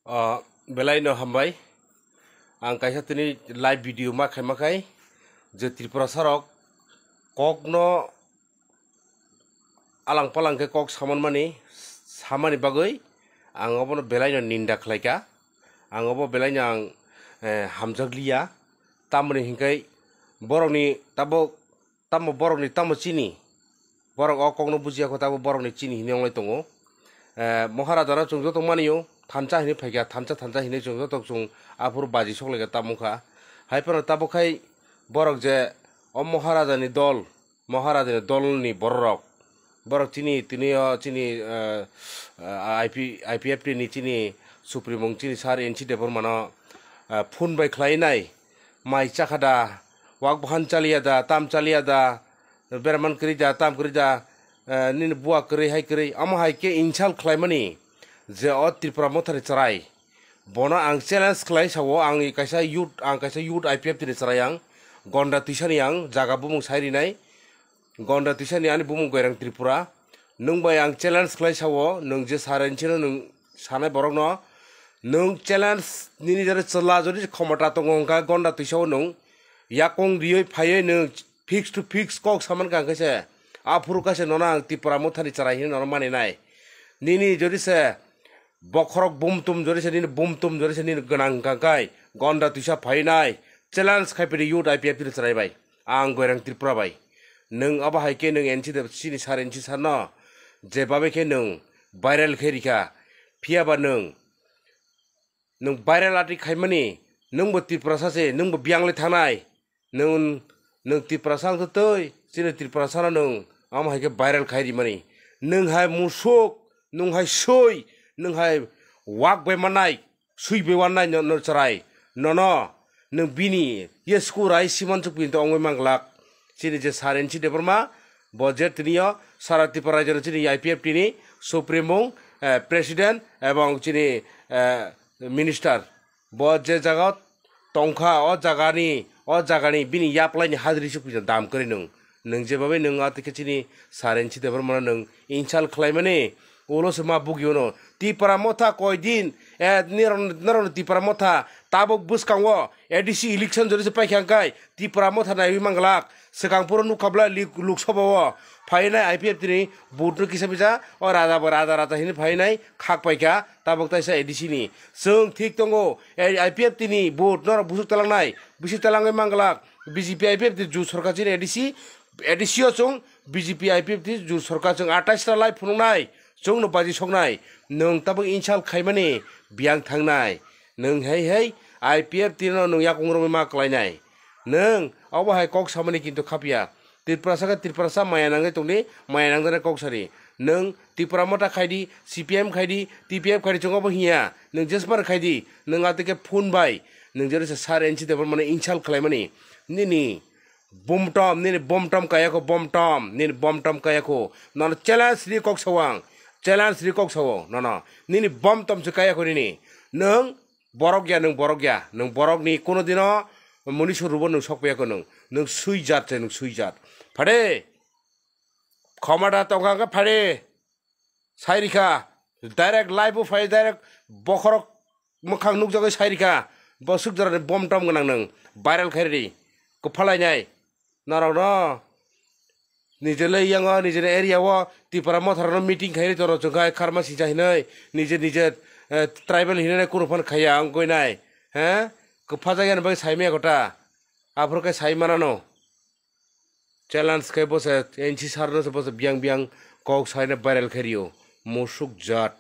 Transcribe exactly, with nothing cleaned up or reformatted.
O, belai no hambai. Ang kaisa tini live video ma khaima khai je Tripura sarok kokno alang palang khe kok saman mani, samani bagwi ang obono belai no ninda khlai kha. Ang obo belai no ang, eh, hamjak liya. Tamoni hinkhai borokni tabuk tamo borokni tamo chini, borok o kokno bujiya kho, tabuk borokni chini hinwi wnglai tongo. Eh, Maharaja no chwng joto manio, thansa hinwi phaikha, thansa thansa hinwi chwng joto chwng aphuru baji sok laikha tamo wngkha. Hai phano tabuk khai borok je o Maharaja ni dol, Maharaja ni dol ni borok rok, borok chini tini o chini, eh, eh, I P, I P F T ni chini Supremo chini sir N C Debbarma no, eh, phone bai khlai nai, mai chakha da, wak bahan chaliya da, tam chaliya da, beraman kwrwi da, tam kwrwi da, eh, nini buwa kwrwi hai kwrwi, omo hai khe insult khlaimani je o Tripura Mothani chwrai. Bono ang challenge khlai sao, ang kaisa youth, ang kaisa youth I P F T ni chwrai ang, gonda twisani ang jaga bumung sai rinai, gonda twisani ani bumung Goirang Tripura. Nwng bai ang challenge khlai sao, nwng je saren chino nwng sanai borokno, nwng challenge nini jare chwla jodi khomota tongo hwnkha gonda twisao nwng yakung rioi phaioi nwng fix to fix kok saman kha hwnkhe se aphuru kaisa nono ang Tripura Mothani chwrai hinwi nono mani nai. Nini jodi se bokhorok bumtum jodi se nini bumtum jodi se nini gwnang hwnkha khai gonda twisa phai nai challenge khai phidi youth I P F T ni chwrai bai. Ang Goirang Tripura bai. Nwng abo hai khe nwng N C Deb-, chini sir N C sir no je babe khe nwng viral khe rikha. Phiya ba nwng, nwng viral atwi khaimani, nwng bo Tripura sa se, nwng bo biyang le thanai. Nwng, nwng Tiprasa wngtwi twi, chini Tiprasano nwng omo hai khe viral khai rimani. Nwng hai musuk, nwng hai sui, nwng hai wak bai mannai, sui bai wannai no, no chwrai. Nono, nwng bini ye sku rai siman chuk pinto ongwi manglak. Chini je sir N C Debbarma, bo je tini o sara Tripura rajyo chini I P F T ni supremo, eh, president ebong chini, eh, minister. Bo je jaga tongkha, o jagani, o jagani bini yaplaini hajri se puisa dam kwrwi nwng. Nwng jebabe nwng a twi khe chini sir N C Debbarmano nwng insult khlaimani, ulo se ma bugiono. Tipra Motha koidin, eh, nirok, norokni Tipra Motha tabuk bwskango A D C election jori se paikha hwnkhe Tipra Motha naiwi manglak. Swkang phuru nukha bwlai lik-, Lok Sabha o phainai I P F T ni vote no kisa misa o raja bo raja raja hinwi phainai khak paikha. Tabuk taisa A D C ni. Chwng thik tongo, eh, I P F T ni vote norok busuk talangnai, bisi talangwi manglak. B J P I P F T jut sorkar chini A D C, A D C o chwng B J P I P F T jut sorkar chwng atais ta lai phunuknai, chwngno baji soknai. Nwng tabuk insult khaimani biyang thangnai. Nwng hei hei I P F T no nwng yakung romwi ma kwlainai. Nwng obo hai kok samani kintu khapya. Tiprasa khe Tiprasa maya nangwi tongdi, maya nangjaknai kok sari. Nwng Tipra Motha khaidi, C P M khaidi, T P F khaidi, chwng obo hiya. Nwng jesmar khaidi, nwng atwi khe phone bai, nwng jero se sir N C Debbarmano insult khlaimani. Nini bomtom, nini bomtom kayakho, bomtom, nini bomtom kayakho. Nono challenge ri kok sawang, challenge ri kok sawo, nono. Nini bomtom se kayakho nini. Nwng borok ya, nwng borok ya, nwng borokni kono dino moni sorubo nwng sokpaya kho nwng, nwng sui jat se, nwng sui jat. Phade, khomata tongkha hwnkhe phade, sai rikha, direct live o phai, direct bokhorok mwkhang nukjagwi sai rikha, bo suk jorani bomtom gwnang nwng, viral khairidi, kwphalainai. Norokno nijele yango nijeni area o Tipra Motharokno meeting khairi toro chwngkhai kharma singcha hinwi nije nije, eh, tribal hinwi kunu phano khaiya wngkoi nai, he? Kwphajakya ni bagwi saimaya kota, aphuru khe sai manano. Challenge khe bose N C sir no se bose biyang biyang kok saina viral khairiyo, musuk jat.